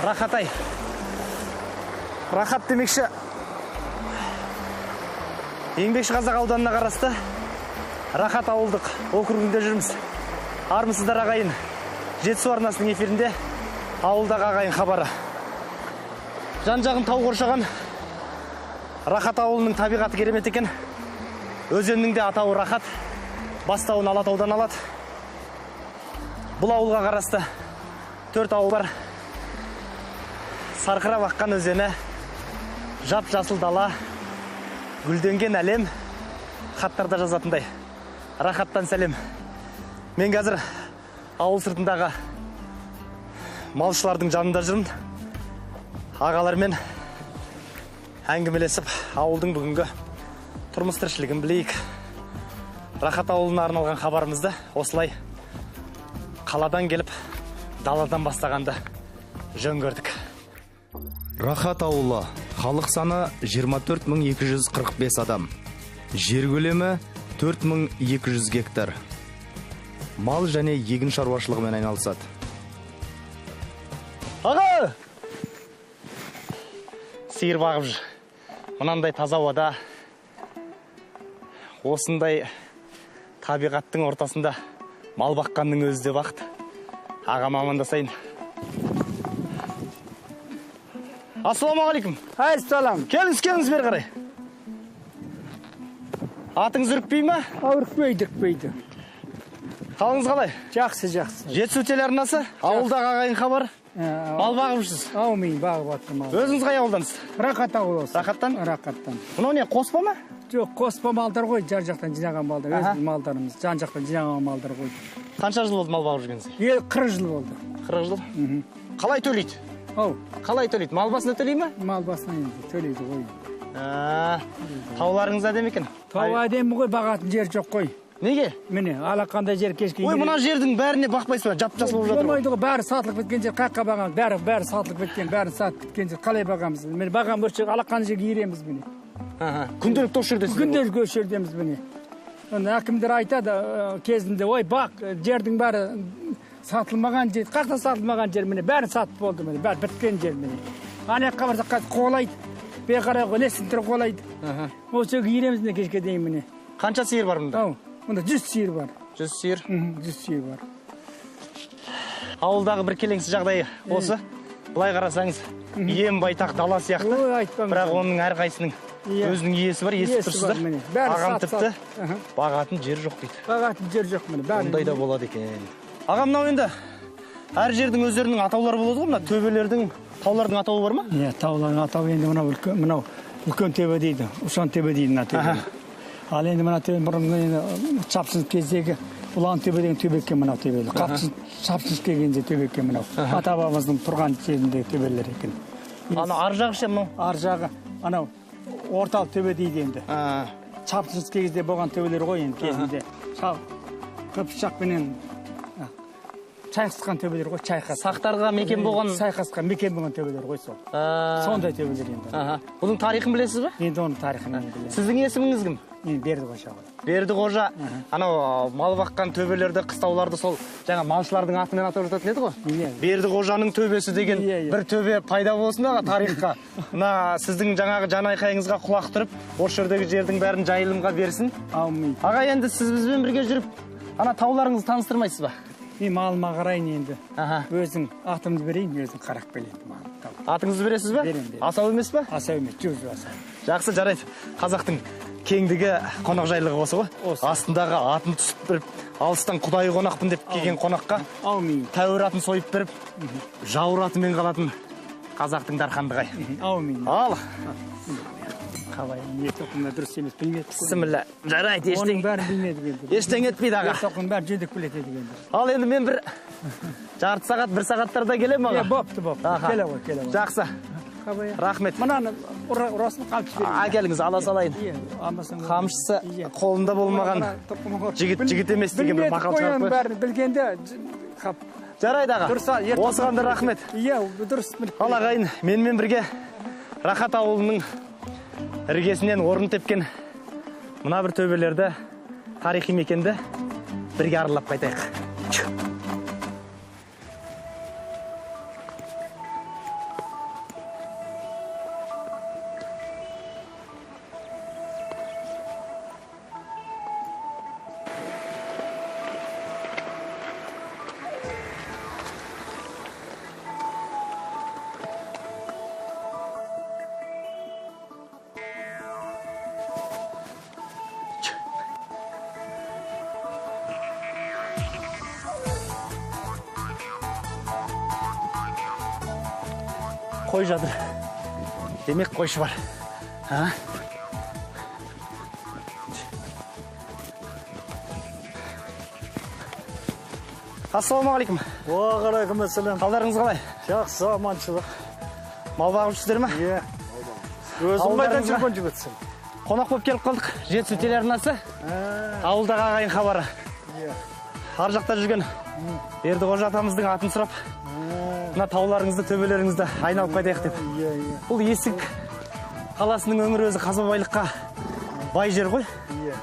Рахатай. Рахат демекші, Еңбекші Қазақ ауданына қарасты Рахат ауылдық округінде жүрміз. Армысыздар, ағайын. Жетісу арнасының эфирінде ауылдағы ағайын хабары. Жан жағын тау қоршаған Рахат ауылының табиғаты керемет екен. Өзеннің де атауы Рахат, бастауын Алатаудан алады. Бұл ауылға қарасты 4 ауыл бар. Сарқырап аққан өзені, жап жасыл дала, гүлденген әлем, хаттарда жазатындай. Рахаттан сәлем. Мен қазір ауыл сыртындағы малшылардың жанында жүрмін. Ағалармен әңгімелесіп, ауылдың бүгінгі тұрмыс тіршілігін білейік. Рахат ауылына арналған хабарымызды осылай қаладан келіп, даладан бастағанды жөн көрдік. Рахат ауылы, халық саны 24 245 адам. Жер көлемі 4200 гектар. Мал және егін шаруашылығымен айналысады. Аға! Сиыр бағып жүр. Мынандай таза ауада, осындай табиғаттың ортасында мал баққанның өзі де бақыт. Ағама амандасайын. Ассалаумағалейкум. Ассалам. Келіңіз, келіңіз бері қарай. Атыңыз үрікпей ме? Үрікпейді, үрікпейді. Қалыңыз қалай? Жақсы, жақсы. Жетісу телеарнасы, ауылдағы ағайын хабар. Мал бағып жүрсіз? Аумин, бағып жатырмын. Өзіңіз қай ауылдансыз? Рахат ауылы осы. Рахаттан? Рахаттан. Мынау не, қоспа ма? Жоқ, қоспа малдар ғой, жан жақтан жинаған малдар. Өзіміздің малдарымыз, жан жақтан жинаған малдар ғой. Қанша жыл болды мал бағып жүргеніңізге? 40 жыл болды. 40 жыл? Қалай төлейді? Ау. Қалай төлейді? Мал басына төлей ме? Мал басына енді төлейді ғой. Тауларыңыз әдемі екен. Тау әдемі ғой, бағатын жер жоқ қой. Неге? Міне, алақандай жер кешке. Ой, мына жердің бәріне бақпайсыз ба? Жап жасыл болып жатыр ғой. Болмайды ғой, бәрі сатылып кеткен жер, қаққа бағамыз? Бәрі, бәрі сатылып кеткен, бәрін сатып кеткен жер, қалай бағамыз? Міне, бағам осы жер, алақан жерге иіреміз міне. Күнделікті осы жердесіз? Күнделікті осы жердеміз міне. Оны әкімдер айтады кезінде, ой, бақ, жердің бәрі сатылмаған жер, қақта сатылмаған жер міне, бәрі сатып болды міне, бәрі біткен жер міне. Ана жаққа барсақ қазір қуалайды, бері қарай лесінтір қуалайды. Осы жерге иіреміз міне кешке дейін міне. Қанша сиыр бар мұнда? Ау, мұнда 100 сиыр бар. 100 сиыр? 100 сиыр бар. Ауылдағы бір келеңсіз жағдай осы. Былай қарасаңыз, ем байтақ дала сияқты. Ой, айтпаңыз. Бірақ оның әрқайсының өзінің иесі бар, естіп тұрсыздар. Ағам тіпті бағатын жер жоқ дейді. Бағатын жер жоқ міне. Ондай да болады екен. Ағам, мынау енді әр жердің өздерінің атаулары болады ғой, мына төбелердің, таулардың атауы бар ма? Иә, таулардың атауы енді мынау үлкен, мынау үлкен төбе дейді, Ұшан төбе дейді мына төбені. Ал енді мына төбе бұрынғы енді чапшынып кездегі Ұлан төбе деген төбе екен мынау төбе. Чапшынып келгенде төбе екен мынау. Ата бабамыздың тұрған жеріндегі төбелер екен. Ана ар жағы ше мынау? Ар жағы анау орталық төбе дейді енді. Чапшынып кезде болған төбелер ғой енді кезінде. Қыпшақпенен шайқасқан төбелер ғой, шайқас. Сақтарға мекен болған. Шайқасқан мекен болған төбелер ғой сол. Сондай төбелер енді. Бұның тарихын білесіз бе? Енді оның тарихын мен білемін. Сіздің есіміңіз кім? Мен Бердіқожа ғой. Бердіқожа. Анау мал баққан төбелерді, қыстауларды сол жаңа малшылардың атымен атап жататын еді ғой. Иә. Бердіқожаның төбесі деген бір төбе пайда болсын аға тарихқа. Мына сіздің жаңағы жан айқайыңызға құлақ түріп, осы жердегі жердің бәрін жайылымға берсін. Аумин. Аға, енді сіз бізбен бірге жүріп, ана тауларыңызды таныстырмайсыз ба? Мен малыма қарайын енді. Өзің атымды берейін, өзің қарап кел енді малым. Атыңызды бересіз бе? Берем, берем. Асау емес пе? Асау емес, жоқ, жоқ, асау. Жақсы, жарайды. Қазақтың кеңдігі, қонақжайлығы осы ғой. Осы. Астындағы атын түсіп беріп, алыстан құдайы қонақпын деп келген қонаққа Аумин. тәуір атын сойып беріп, жауыр атымен қалатын қазақтың дархандығы. Аумин. Ал. Қалай, не тоқымда дұрыс емес, білмедік қой. Бісміллә. Жарайды, Оның бәрін білмедік енді. Ештеңе етпейді аға. Ер тоқымның бәрін жөндеп келеді едік енді. Ал енді мен бір жарты сағат, бір сағаттарда келемін аға. Е, бопты, бопты. Келе ғой, келе ғой. Жақсы. Қабай. Рахмет. Мынаны ұрасың, қамшы берейін. Әкеліңіз, ала салайын. Иә, алмасаң болады. Қамшысы Иә. қолында болмаған Мына тоқымы жігіт, жігіт емес деген бір Білмедік мақал қой шығарып оның қояйық. бәрін білгенде, қап. Жарайды аға. Дұрыс, а, Осыған да рахмет. Иә, дұрыс біліп. Ал ағайын, менімен бірге Рахат ауылының іргесінен орын тепкен мына бір төбелерді, тарихи мекенді бірге аралап қайтайық. Қой жатыр. Демек қойшы бар. Ассалаумағалейкум. Уағалейкум ассалам. Қалдарыңыз қалай? Жақсы, аманшылық. Мал бағып жүрсіздер ме? Иә. Өзің қайдан жүрген жігітсің? Қонақ болып келіп қалдық. Жетісу телеарнасы. Ауылдағы ағайын хабары. Иә. Ар жақта жүрген Бердіқожа атамыздың атын сұрап, мына тауларыңызды, төбелеріңізді айналып қайтайық деп. Иә, иә. Бұл Есік қаласының өңірі өзі қазба байлыққа бай жер ғой. Иә.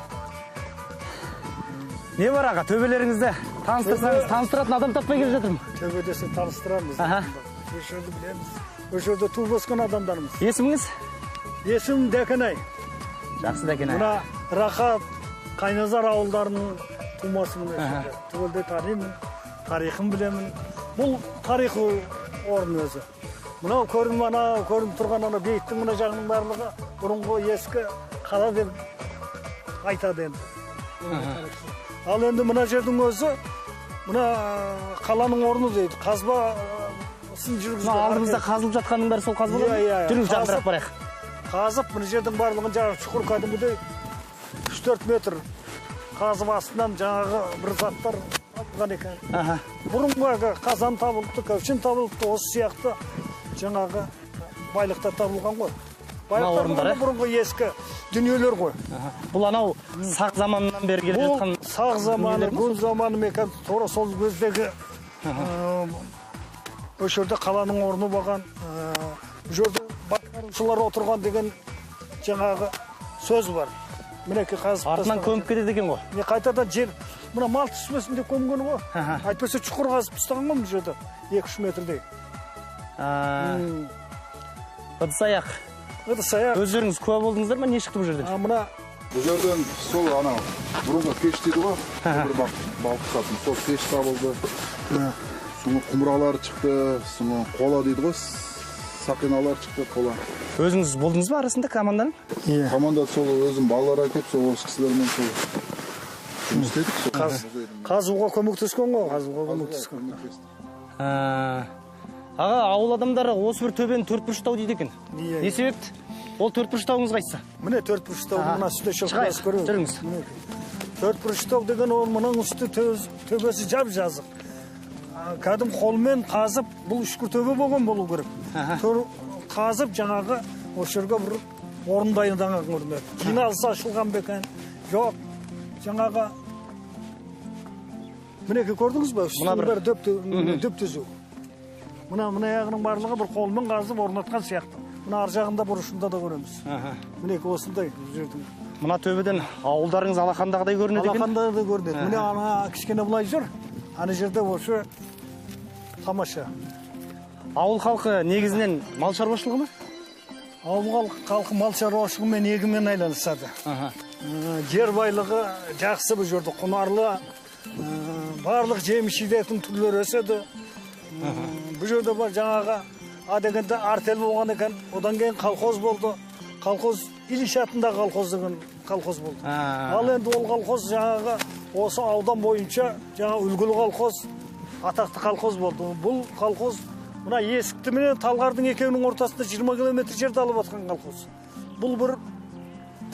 Не бар аға, төбелеріңізді таныстырсаңыз, таныстыратын адам таппай келе жатырмын. Төбедесі таныстырамыз. Осы жерді білеміз. Осы жерде туып өскен адамдармыз. Есіміңіз? Есімім Дәкенай. Жақсы, Дәкенай. Мына Рахат, Қайназар ауылдарының тумасымын. Түгелдей танимын, тарихын білемін. Бұл тарихи орын өзі. Мынау көрініп, ана көрініп тұрған ана бейіттің мына жағының барлығы бұрынғы ескі қала деп айтады енді. Ал енді мына жердің өзі мына қаланың орны дейді. Қазба сын жүргізген. Мына алдымызда қазылып жатқанның бәрі сол қазба ғой? Иә, иә. Жүріңіз, жақынырақ барайық. Қазып мына жердің барлығын жаңағы шұқыр кәдімгідей 3-4 метр қазып астынан жаңағы бір заттар табылған екен. Бұрынғы қазан табылыпты, кәушен табылыпты, осы сияқты жаңағы байлықтар табылған ғой. Байлықтар орындар, бұрынғы ескі дүниелер ғой. Бұл анау сақ заманынан бері келе жатқан Бұл сақ заманы, дүниелер ме? гүн заманы мекен, тура сол кездегі, осы жерде қаланың орны болған, бұл жерде басқарушылар отырған деген жаңағы сөз бар. Мінекей қазып Артынан тастаған. көміп кетеді екен ғой. Не, қайтадан жер, мына мал түспесін деп көмген ғой. Әйтпесе шұқыр қазып тастаған ғой мына жерде, 2-3 метрдей. Ыдыс аяқ. Ыдыс аяқ. Өздеріңіз куә болдыңыздар ма? Не шықты бұл жерден? Мына Бұл жерден сол анау бұрынғы пеш дейді ғой, бір балық тұтатын сол пеш табылды. Соңы құмыралар шықты, соңы қола дейді ғой, сақиналар шықты, қола. Өзіңіз болдыңыз ба арасында команданың? Иә. Команда сол өзім балалар әкеліп, сол осы кісілермен сол жұмыс істедік. Сол Қазуға көмектескен ғой, қазуға көмектескен. Аға, ауыл адамдары осы бір төбені төртбұрыш тау дейді екен. Иә, Не иә. себепті? Ол төртбұрыш тауыңыз қайсысы? Міне төртбұрыш тау, мына үстіне шығып Шығайық, көріңіз. жүріңіз. Мінекей. Төртбұрыш тау деген ол мынаның үсті төбесі жап-жазық. Кәдім қолмен қазып, бұл үшкір төбе болған болу керек. Қазып жаңағы осы жерге бір орын дайындаған көрінеді. Жиналыс ашылған ба екен? Жоқ. Жаңағы мінекей көрдіңіз бе? Мына бір Үстінің бәрі дөп түзу. Мына аяғының барлығы бір қолмен қазып орнатқан сияқты. Мына ар жағында бұрышында да көреміз. Мінекей осындай бұл жердің. Мына төбеден ауылдарыңыз алақандағыдай көрінеді екен. Алақандағыдай көрінеді. Міне ана кішкене былай жүр. Ана жерде осы тамаша. Ауыл халқы негізінен мал шаруашылығы ма? Ауыл халқы мал шаруашылығымен, егінмен айланысады. Жер байлығы жақсы бұл жерде, құнарлы, барлық жеміс жидектің түрлері өседі. Бұл жерде бар жаңағы а дегенде артель болған екен, одан кейін колхоз болды. Колхоз Ильич атындағы колхоз деген колхоз болды. Ал енді ол колхоз жаңағы осы аудан бойынша жаңа үлгілі колхоз, атақты колхоз болды. Бұл колхоз мына Есікті менен Талғардың екеуінің ортасында 20 километр жерді алып атқан колхоз. Бұл бір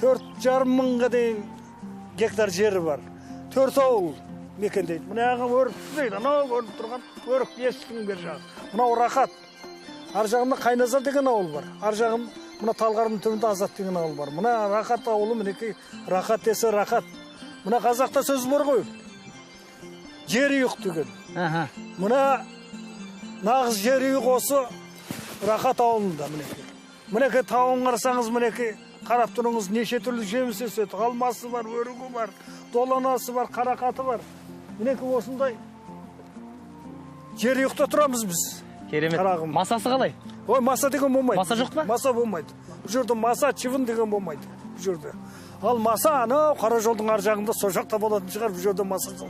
төрт жарым мыңға дейін гектар жері бар. 4 ауыл мекендейді. Мына ағы Өрікті дейді, анау көрініп тұрған Өрікті Есіктің бер жағы. Мынау Рахат. Ар жағында Қайназар деген ауыл бар. Ар жағын мына Талғардың түбінде Азат деген ауыл бар. Мына Рахат ауылы мінекей, Рахат десе Рахат. Мына қазақта сөз бар ғой. Жер ұйық деген. Мына нағыз жер ұйық осы Рахат ауылында мінекей. Мінекей тауын қарасаңыз мінекей қарап тұрыңыз неше түрлі жеміс өседі. Алмасы бар, өрігі бар, доланасы бар, қарақаты бар. Мінекей осындай жер ұйықта тұрамыз біз. Керемет. Қарағым. Масасы қалай? Ой, маса деген болмайды. Маса жоқ па? Маса болмайды. Бұл жерде маса, чывын деген болмайды. Бұл жерде. Ал маса анау қара жолдың ар жағында сол жақта болатын шығар, бұл жерде маса жоқ.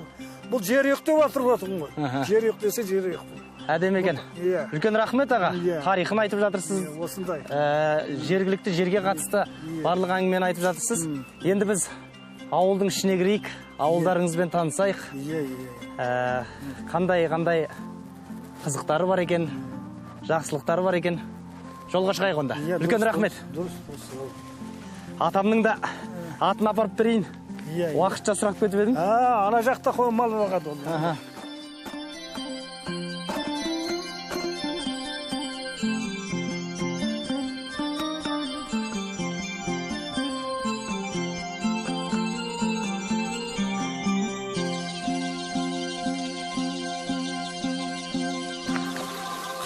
Бұл жер ұйық деп жатыр ғой. Жер ұйық десе жер ұйық. Әдемі екен. Иә. Үлкен рахмет аға. Иә. Тарихын айтып жатырсыз. Иә, осындай. Жергілікті жерге қатысты барлық әңгімені айтып жатырсыз. Енді біз ауылдың ішіне кірейік, ауылдарыңызбен танысайық. Иә, иә. Қандай қызықтары бар екен, жақсылықтары бар екен. Жолға шығайық онда. Үлкен рахмет. Дұрыс, дұрыс. Атамның да атын апарып берейін. Уақытша сұрап кетіп едім. Ана жақта қой мал бағады ол.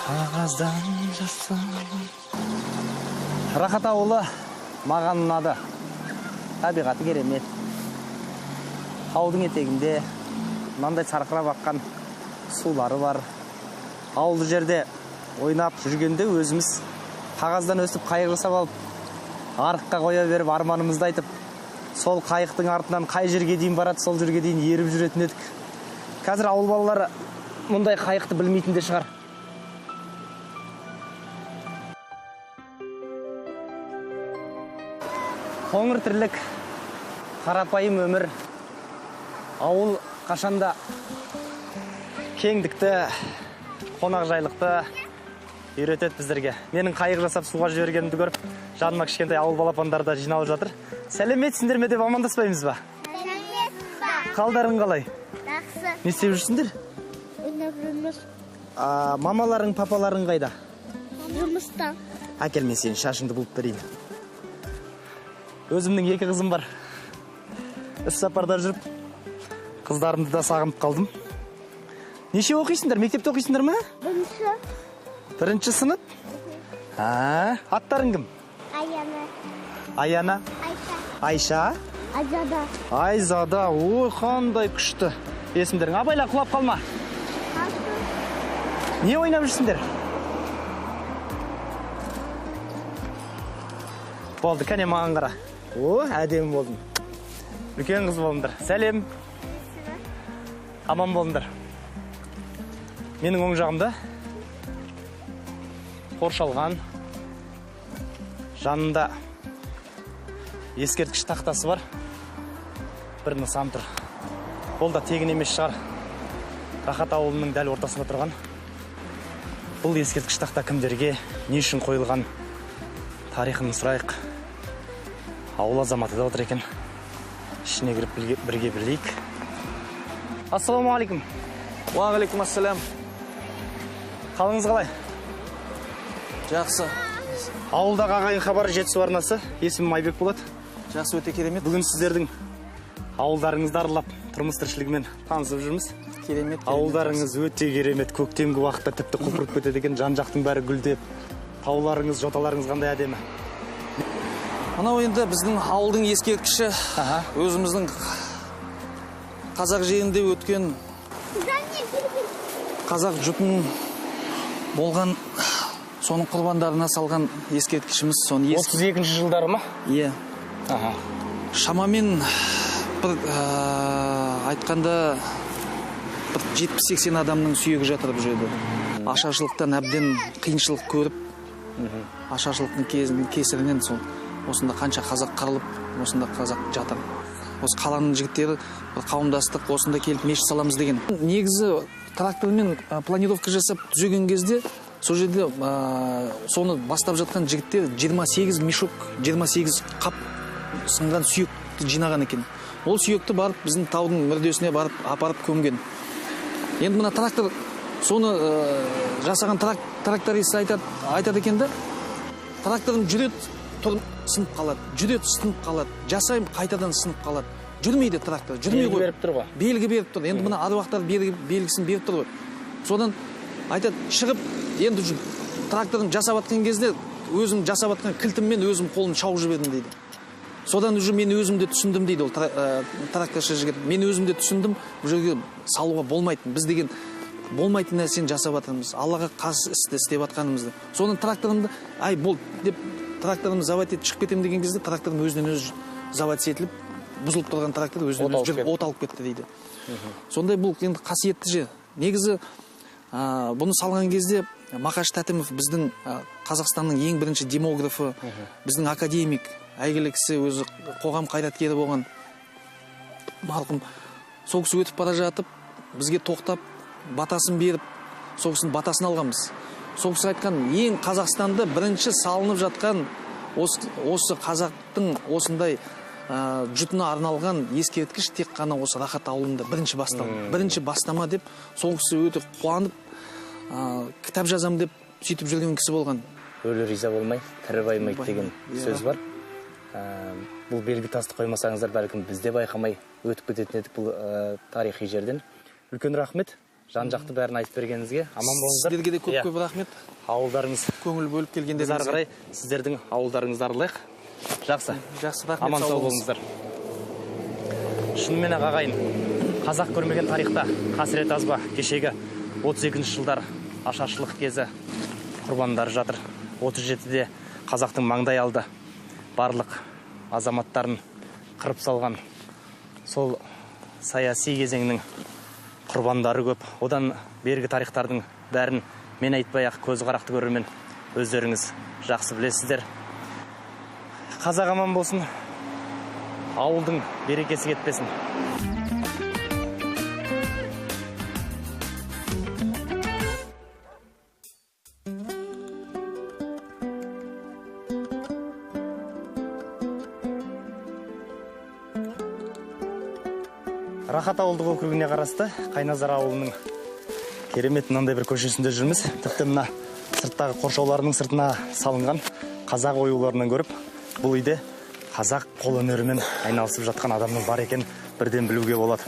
Қағаздан жасалған Рахат ауылы маған ұнады. Табиғаты керемет. Таудың етегінде мынандай сарқырап аққан сулары бар. Ауылды жерде ойнап жүргенде өзіміз қағаздан өсіп қайық жасап алып, арыққа қоя беріп арманымызды айтып, сол қайықтың артынан қай жерге дейін барады, сол жерге дейін еріп жүретін едік. Қазір ауыл балалары мұндай қайықты білмейтін де шығар. Қоңыр тірлік, қарапайым өмір. Ауыл қашанда кеңдікті, қонақжайлықты үйретеді біздерге. Менің қайық жасап суға жібергенімді көріп, жаныма кішкентай ауыл балапандары да жиналып жатыр. Сәлеметсіңдер ме деп амандаспаймыз ба? Сәлеметсіз ба? Қалдарың қалай? Жақсы. Не істеп жүрсіңдер? Ойнап жүрміз. Мамаларың, папаларың қайда? Жұмыста. Әкел, мен сенің шашыңды бұлып берейін. Өзімнің екі қызым бар. Іс сапарда жүріп, қыздарымды да сағынып қалдым. Неше оқисыңдар? Мектепте оқисыңдар ма? Бірінші. Бірінші сынып? Аттарың кім? Аяна. Аяна. Айша. Айша. Айзада. Айзада. Ой, қандай күшті есімдерің. Абайла, құлап қалма. Не ойнап жүрсіңдер? Болды, кәне маған қара. О, әдемі болдың. Үлкен қыз болдыңдар. Сәлем. Аман болыңдар. Менің оң жағымда қоршалған, жанында ескерткіш тақтасы бар бір нысан тұр. Ол да тегін емес шығар. Рахат ауылының дәл ортасында тұрған бұл ескерткіш тақта кімдерге, не үшін қойылған тарихын сұрайық. Ауыл азаматы да отыр екен. Ішіне кіріп бірге білейік. Ассалаумағалейкум. Уағалейкум ассалам. Қалыңыз қалай? Жақсы. Ауылдағы ағайын хабары Жетісу арнасы. Есімім Айбек болады. Жақсы, өте керемет. Бүгін сіздердің ауылдарыңызды аралап, тұрмыс тіршілігімен танысып жүрміз. Керемет. Ауылдарыңыз өте керемет. Көктемгі уақытта тіпті құлпырып кетеді екен. Жан-жақтың бәрі гүлдеп. Тауларыңыз, жоталарыңыз қандай әдемі. Мынау енді біздің ауылдың ескерткіші. Өзіміздің қазақ жерінде өткен қазақ жұтының болған, соның құрбандарына салған ескерткішіміз. Соны 32-ші жылдары ма? Иә. Шамамен бір айтқанда бір 70-80 адамның сүйегі жатыр бұл жерде. Ашаршылықтан әбден қиыншылық көріп, ашаршылықтың кесірінен сол осында қанша қазақ қырылып, осында қазақ жатыр. Осы қаланың жігіттері бір қауымдастық осында келіп мешіт саламыз деген. Негізі трактормен планировка жасап түзеген кезде сол жерде соны бастап жатқан жігіттер 28 мешок, 28 қап сынған сүйекті жинаған екен. Ол сүйекті барып біздің таудың мүрдесіне барып апарып көмген. Енді мына трактор соны жасаған тракторист айтады екен да, тракторым жүреді, тұрып сынып қалады, жүреді, сынып қалады, жасаймын, қайтадан сынып қалады. Жүрмейді трактор, жүрмей Белгі беріп тұр ғой. Белгі беріп тұр. Енді мына аруақтар белгісін беріп тұр ғой. Содан айтады, шығып, енді тракторын жасап атқан кезде өзім жасап атқан кілтіммен өзім қолым шауып жібердім дейді. Содан уже мен өзім де түсіндім дейді ол тракторшы жігіт. Мен өзім де түсіндім, бұл жерге салуға болмайтын. Біз деген болмайтын нәрсені жасап жатырмыз. Аллаға қас істі істеп жатқанымызды. Содан тракторымды, ай бол деп тракторымды завод етіп шығып кетемін деген кезде тракторым өзінен өзі завод етіліп, бұзылып тұрған трактор өзінен өзі жүріп от алып кетті дейді. Сондай бұл енді қасиетті жер. Негізі бұны салған кезде Мақаш Тәтімов біздің Қазақстанның ең бірінші демографы, біздің академик, әйгілі кісі, өзі қоғам қайраткері болған марқұм. Сол кісі өтіп бара жатып, бізге тоқтап, батасын беріп, сол кісінің батасын алғанбыз. Сол кісі айтқан, ең Қазақстанда бірінші салынып жатқан осы қазақтың осындай жұтына арналған ескерткіш тек қана осы Рахат ауылында бірінші басталды. Бірінші бастама деп сол кісі өте қуанып, кітап жазам деп сөйтіп жүрген кісі болған. Өлі риза болмай, тірі баймайды деген сөз бар. Бұл белгі тасты қоймасаңыздар, бәлкім біз де байқамай өтіп кететін едік бұл тарихи жерден. Үлкен рахмет. Жан-жақты бәрін айтып бергеніңізге. Аман болыңыздар. Сіздерге де көп-көп рахмет. Ауылдарыңыз көңіл бөліп келгендеріңізге. Біз ары қарай сіздердің ауылдарыңызды аралайық. Жақсы. Жақсы, рахмет. Аман сау болыңыздар. Шынымен ақ ағайын, қазақ көрмеген тарихта қасірет аз ба? Кешегі 32 жылдар ашаршылық кезі құрбандары жатыр. 37-де қазақтың маңдай алды барлық азаматтарын қырып салған сол саяси кезеңнің құрбандары көп. Одан бергі тарихтардың бәрін мен айтпай ақ көзі қарақты көрермен өздеріңіз жақсы білесіздер. Қазақ аман болсын, ауылдың берекесі кетпесін. Рахат ауылдық округіне қарасты Қайназар ауылының керемет мынандай бір көшесінде жүрміз. Тіпті мына сырттағы қоршауларының сыртына салынған қазақ оюларынан көріп, бұл үйде қазақ қолөнерімен айналысып жатқан адамның бар екен бірден білуге болады.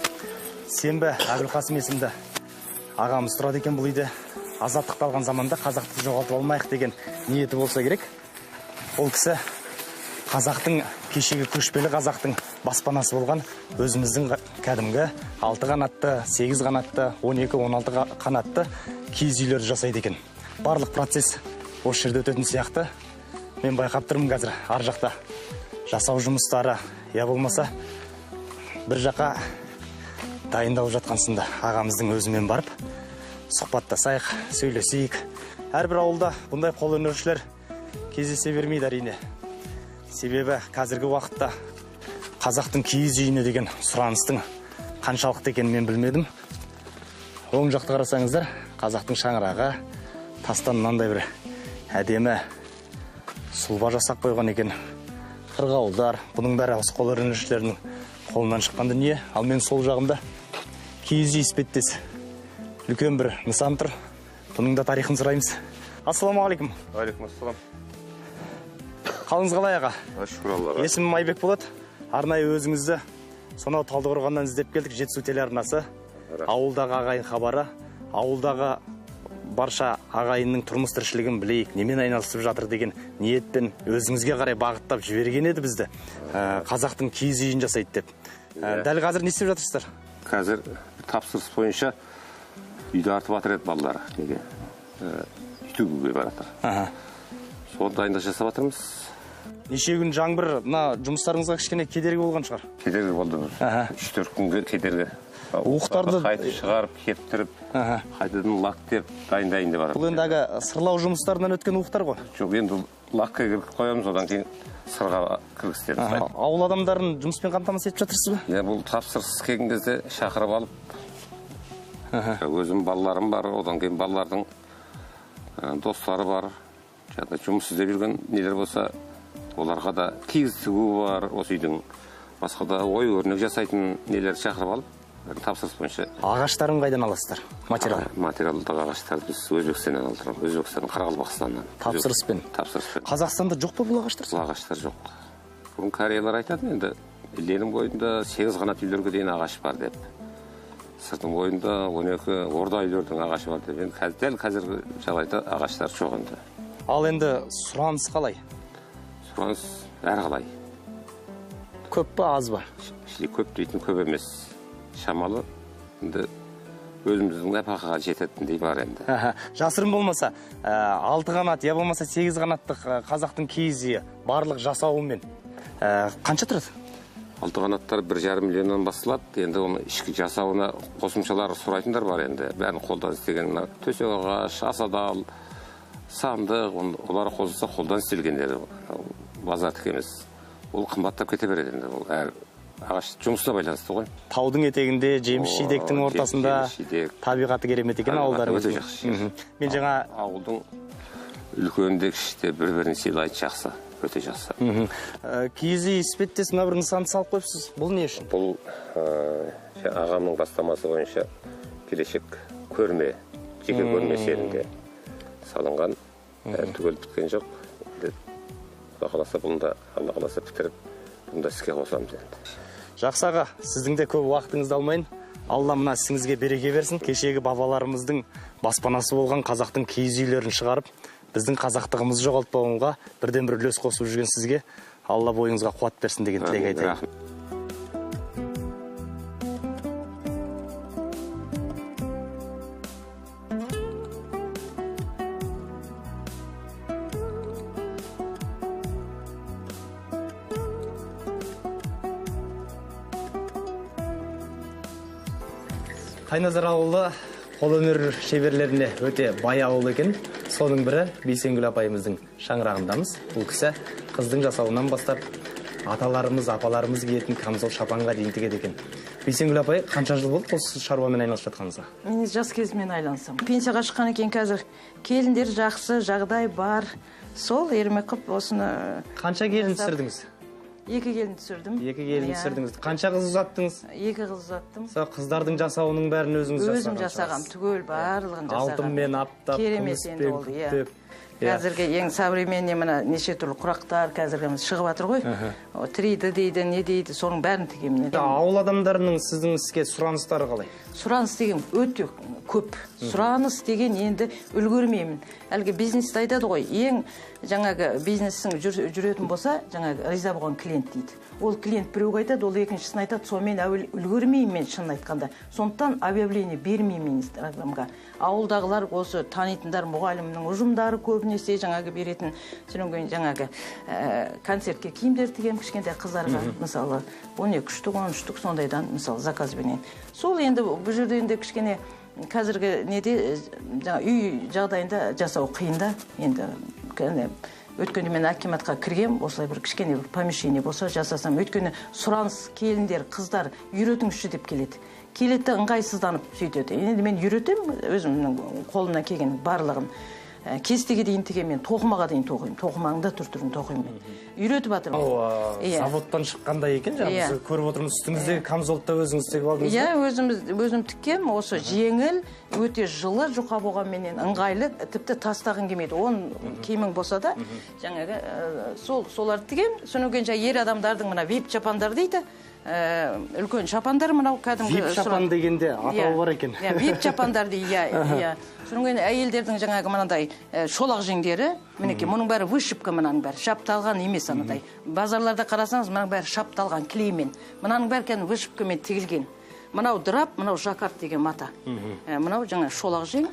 Сенбі Әбілқасым есімді ағамыз тұрады екен бұл үйде. Азаттықты алған заманда қазақты жоғалтып алмайық деген ниеті болса керек. Ол кісі қазақтың кешегі көшпелі қазақтың баспанасы болған өзіміздің кәдімгі 6 қанатты, 8 қанатты, 12-16 қанатты киіз үйлерді жасайды екен. Барлық процесс осы жерде өтетін сияқты. Мен байқап тұрмын қазір ар жақта жасау жұмыстары, я болмаса бір жаққа дайындалып жатқан сында ағамыздың өзімен барып сұхбаттасайық, сөйлесейік. Әрбір ауылда бұндай қолөнершілер кездесе бермейді әрине. Себебі қазіргі уақытта қазақтың киіз үйіне деген сұраныстың қаншалықты екенін мен білмедім. Оң жақты қарасаңыздар, қазақтың шаңырағы тастан мынандай бір әдемі сұлба жасап қойған екен. Қырғауылдар, бұның бәрі осы қолөнершілердің қолынан шыққан дүние. Ал мен сол жағымда киіз үй іспеттес үлкен бір нысан тұр. Бұның да тарихын сұраймыз. Ассалаумағалейкум. Уағалейкум ассалам. Қалыңыз қалай, аға? Шүкір Аллаға. Есімім Айбек болады. Арнайы өзіңізді сонау Талдықорғаннан іздеп келдік. Жетісу телеарнасы. Ауылдағы ағайын хабары, ауылдағы барша ағайынның тұрмыс тіршілігін білейік, немен айналысып жатыр деген ниетпен өзіңізге қарай бағыттап жіберген еді бізді. Қазақтың киіз үйін жасайды деп. Дәл қазір не істеп жатырсыздар? Қазір тапсырыс бойынша үйді артып жатыр еді балалар. Неге? Үй тігуге баратыр. Соны дайындық жасап жатырмыз. Неше күн жаңбыр мына жұмыстарыңызға кішкене кедергі болған шығар? Кедергі болды. 3-4 күнге кедергі. Уықтарды қайтып шығарып, кептіріп, қайтадан лактеп дайындайын деп жатыр. Бұл енді әлгі сырлау жұмыстарынан өткен уықтар ғой? Жоқ, енді лакқа кіргізіп қоямыз, одан кейін сырға кіргіземіз. Ауыл адамдарын жұмыспен қамтамасыз етіп жатырсыз ба? Иә, бұл тапсырыс келген кезде шақырып алып, өзім балаларым бар, одан кейін балалардың достары бар, жұмыс іздеп жүрген нелер болса, оларға да киіз тігу бар, осы үйдің басқа да ой өрнек жасайтын нелер шақырып алып, тапсырыс бойынша. Ағаштарын қайдан аласыздар? Материал? Материалдық ағаштарды біз Өзбекстаннан алдырамыз. Өзбекстан, Қарақалпақстаннан. Тапсырыспен? Тапсырыспен. Қазақстанда жоқ па бұл ағаштар? Бұл ағаштар жоқ. Бүгін кореялар айтады енді, Ленин бойында 8 қанат үйлерге дейін ағаш бар деп. Сыртың бойында 12 орда үйлердің ағашы бар деп. Енді дәл қазіргі жағдайда ағаштар жоқ енді. Ал енді сұраныс қалай? Сұраныс әр қалай. Көп па, аз ба? Ішінде көп дейтін көп емес. Шамалы енді өзіміздің нәпақаға жететіндей бар енді. Жасырын болмаса, 6 қанат, я болмаса 8 қанаттық қазақтың киіз үйі барлық жасауымен қанша тұрады? 6 қанаттар 1,5 миллионнан басталады. Енді оның ішкі жасауына қосымшалар сұрайтындар бар енді. Бәрін қолдан істеген төсек ағаш, асадал, сандық, олар қосылса қолдан істелгендері базардікі емес. Ол қымбаттап кете береді енді. Ол әр Ағаш жұмысына байланысты ғой. Таудың етегінде, жеміс жидектің ортасында табиғаты керемет екен ауылдарыңыз. Өте жақсы. Мен жаңа ауылдың үлкені де кіші де бір-бірін сыйлайды, жақсы, өте жақсы. Киіз үй іспеттес мына бір нысанды салып қойыпсыз. Бұл не үшін? Бұл ағамның бастамасы бойынша келешек көрме, жеке көрме серінде салынған. Түгел біткен жоқ. Құда қаласа бұны да, Алла қаласа бітіріп, бұны да іске қосамыз енді. Жақсы аға, сіздің де көп уақытыңызды алмайын. Алла мына ісіңізге береке берсін. Кешегі бабаларымыздың баспанасы болған қазақтың киіз үйлерін шығарып, біздің қазақтығымызды жоғалтпауға бірден бір үлес қосып жүрген сізге Алла бойыңызға қуат берсін деген тілек айтайын. Қайназар ауылы қолөнер шеберлеріне өте бай ауыл екен. Соның бірі Бейсенгүл апайымыздың шаңырағындамыз. Бұл кісі қыздың жасауынан бастап аталарымыз, апаларымыз киетін камзол шапанға дейін тігеді екен. Бейсенгүл апай, қанша жыл болды осы шаруамен айналысып жатқаныңызға? Мен жас кезімнен айналысамын. Пенсияға шыққан екен қазір. Келіндер жақсы, жағдай бар. Сол ермек қып осыны. Қанша келін түсірдіңіз? Екі келін түсірдім. Екі келін түсірдіңіз. Қанша қыз ұзаттыңыз? Екі қыз ұзаттым. Сол қыздардың жасауының бәрін өзіңіз жасаған? Өзім жасағам, түгел барлығын жасағам. Алтынмен аптап, күміспен күптеп. Қазіргі ең современный мына неше түрлі құрақтар қазіргі шығып жатыр ғой. 3D дейді, не дейді, соның бәрін тігемін. Ауыл адамдарының сіздің іске сұраныстары қалай? Сұраныс деген өте көп. Сұраныс деген енді үлгермеймін. Әлгі бизнесті айтады ғой, ең жаңағы бизнестің жүретін болса, жаңағы риза болған клиент дейді. Ол клиент біреуге айтады, ол екіншісін айтады, сонымен әуел үлгермеймін мен шынын айтқанда. Сондықтан объявление бермеймін Инстаграмға. Ауылдағылар осы танитындар, мұғалімнің ұжымдары көбінесе жаңағы беретін, содан кейін жаңағы концертке киімдер тігемін кішкентай қыздарға, мысалы, 12 штук, 13 штук сондайдан, мысалы, заказбенен. Сол енді бұл жерде енді кішкене қазіргі неде жаңа үй жағдайында жасау қиын да. Енді өткенде мен акиматқа кіргем, осылай бір кішкене бір помещение болса жасасам, өйткені сұраныс келіндер, қыздар үйретіңізші деп келеді. Келеді ыңғайсызданып сөйтеді. Енді мен үйретемін өзімнің қолымнан келген барлығын. Кестеге дейін тігемін, мен тоқымаға дейін тоқимын, тоқыманың да түр-түрін тоқимын мен. Үйретіп жатырмын. Заводтан шыққандай екен, жаңа біз көріп отырмыз, үстіңіздегі камзолды да өзіңіз тігіп алдыңыз ба? Иә, өзім тіккем, осы жеңіл, өте жылы, жұқа болғанменен ыңғайлы, тіпті тастағың келмейді. Он киімің болса да, жаңағы соларды тігем. Содан кейін жаңа ер адамдардың мына вип шапандар дейді, үлкен шапандар мынау кәдімгі. Вип шапан дегенде атауы бар екен. Иә, вип шапандар дейді, иә. Содан кейін әйелдердің жаңағы мынандай шолақ жеңдері, мінекей, мұның бәрі вышивка, мынаның бәрі шапталған емес анадай. Базарларда қарасаңыз, мынаның бәрі шапталған клеймен. Мынаның бәрі кәдімгі вышивкамен тігілген. Мынау драп, мынау жаккард деген мата. Мынау жаңа шолақ жең.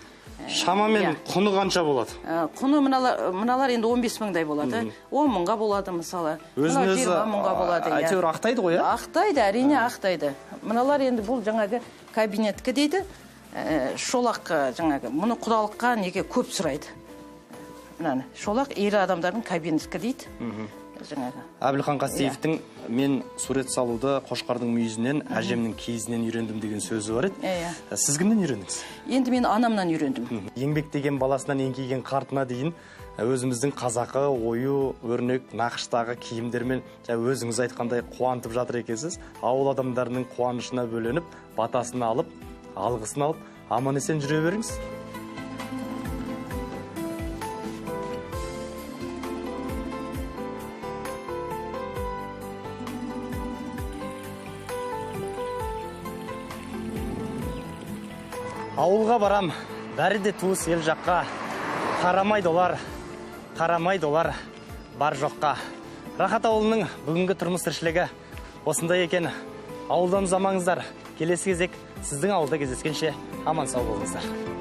Шамамен құны қанша болады? Құны мыналар енді 15 мыңдай болады. 10 мыңға болады мысалы. Өзін өзі 20 мыңға болады. Әйтеуір ақтайды ғой, иә? Ақтайды, әрине ақтайды. Мыналар енді бұл жаңағы кабинеткі дейді. Шолақ жаңағы, мұны құдалыққа неге көп сұрайды. Мынаны шолақ ер адамдардың кабинеткі дейді. Жаңағы. Әбілхан Қастеевтің мен сурет салуды қошқардың мүйізінен, әжемнің киізінен үйрендім деген сөзі бар еді. Сіз кімнен үйрендіңіз? Енді мен анамнан үйрендім. Еңбектеген баласынан еңкейген қартына дейін өзіміздің қазақы ою, өрнек, нақыштағы киімдермен өзіңіз айтқандай қуантып жатыр екенсіз. Ауыл адамдарының қуанышына бөленіп, батасын алып, алғысын алып, аман есен жүре беріңіз. Ауылға барам, бәрі де туыс ел жаққа. Қарамайды олар, қарамайды олар, бар жоққа. Рахат ауылының бүгінгі тұрмыс тіршілігі осындай екен. Ауылдан ұзамаңыздар. Келесі кезек сіздің ауылда кездескенше аман сау болыңыздар.